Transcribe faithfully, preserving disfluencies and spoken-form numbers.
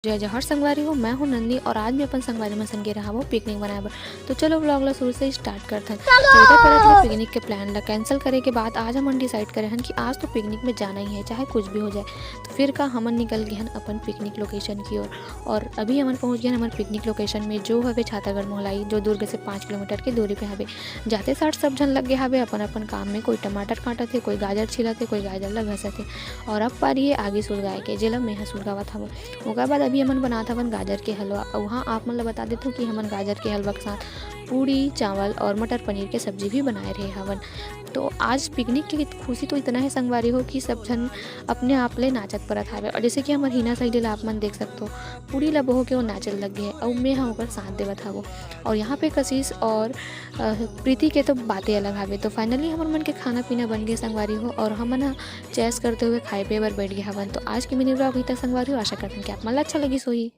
जय जोहार संगवारी हो, मैं हूँ नंदनी और आज मैं अपन संगवारी मन संग गे रहा हूँ पिकनिक बनाए बर। तो चलो vlog ला शुरू से start करथन। तो इधर परत ले पिकनिक के plan ला cancel करे के बाद आज हमन decide करे हन कि आज तो पिकनिक में जाना ही है, चाहे कुछ भी हो जाए। तो फिर का हमन निकल गए हन अपन पिकनिक लोकेशन की ओर और अभी हमन पहुँच गए हन हमर पिकनिक लोकेशन में, जो हवे छातागढ़ मोहलाई, जो दुर्ग से पाँच किलोमीटर की दूरी पे हवे। जाते साठ सब झन लग गए हवे अपन अपन काम में, कोई टमाटर काटत हे, कोई गाजर छिलत हे, कोई गाजर ला घसत हे। और अब पारी हे आगी सुलगाए के, जेला मेहा सुलगावत हवं। ओकर बाद अभी हमन बनात हवन गाजर के हलवा। अउ हाँ, आप मन ला बता देथव कि हमन गाजर के हलवा के साथ पूड़ी, चावल और मटर पनीर के सब्जी भी बनाए रहे हवन। तो आज पिकनिक की खुशी तो इतना है संगवारी हो कि सब झन अपने आप ले नाचत परत हावे। और जैसे कि हमर हीना सहेली ला आप मन देख सकथव, पूड़ी ला बोह के वो नाचे लग गए हे, अउ मैं ह ओकर साथ देवत हवं। और यहाँ पे कशिश और, अ, प्रीति के तो बातें अलग हावे। तो finally हमर मन के खाना पीना बन गए संगवारी हो, और हमन ह चैस करते हुए खाए पिए बर बैठ गए हवन। तो आज के mini vlog अभी तक संगवारी हो, आशा करथन कि आप मन ला अच्छा लगिस होही।